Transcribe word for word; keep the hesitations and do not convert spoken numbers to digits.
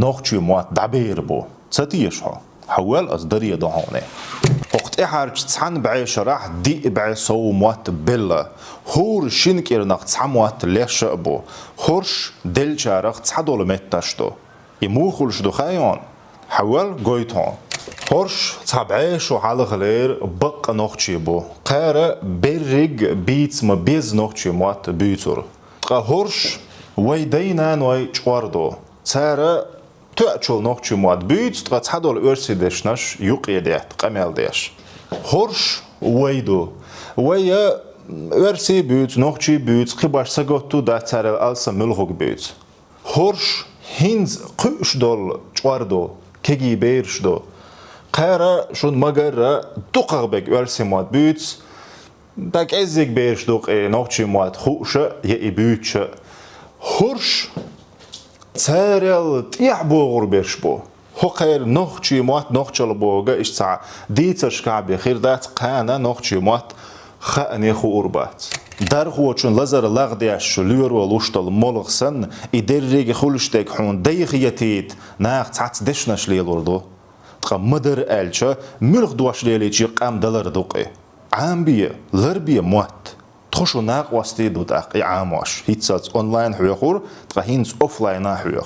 нохчийн мотт дӀабер бу. Ца теша хьо? Хьавел, аз даре до хьуна. ХӀокху тӀаьхьарчу цхьана бӀешарахь диъ бӀе сов мотт белла. ХӀора шина кӀирнах цхьа мотт леш а бу. ХӀорш деллачарах цхьадолу меттанаш ду. И муха хуьлуш ду хаьий хьуна? Хьавел, гойту хьуна. ХӀорш цхьа бӀе шо хьалхалера баккъа нохчий бу. Кхара берриг бийца ма-безза нохчийн мотт буьйцура. Ткъа хӀорш вай дай-наной чкъор ду. Цара тоьачул нохчийн мотт буьйцу, ткъа цхьадолу оьрсийн дешнаш юкъе детта, къамел деш. ХӀорш вай ду. Вай а оьрсий буьйцу, нохчий буьйцу, кхин башха сагатта дац царел алсам муьлхарг буьйцу. ХӀорш хӀинца кхуьуш долу чкъор ду, кегий бераш ду. Кхара шуна ма-гарра дукхах берг оьрсийн мотт буьйцу, ткъа кӀеззиг бераш ду-кх и нохчийн мотт хууш а, я и буьйцуш а. ХӀорш царел тӀаьхьа богӀур берш бу. ХӀокхеран нохчийн мотт нохчалла богӀу иштта цхьа дийцаршкахь бен хир дац, кхана нохчийн мотт хаьа а хуур бац. Дархочун лазар лагӀдеш, лоьро луш долу молха санна, и дерриге хуьлуш дерг хьуна дай хетийта, наха цхьацца дешнаш лелор ду. Ткъа ма-дарра аьлча, муьлха дош лелийча къам далар ду-кх и. Ӏамабе, ларбе мотт. Тхо шун накъостий ду тӀаккха и Ӏамош. ХӀинццалц онлайн хьоьхура, ткъа хӀинца офлайна хьоьху.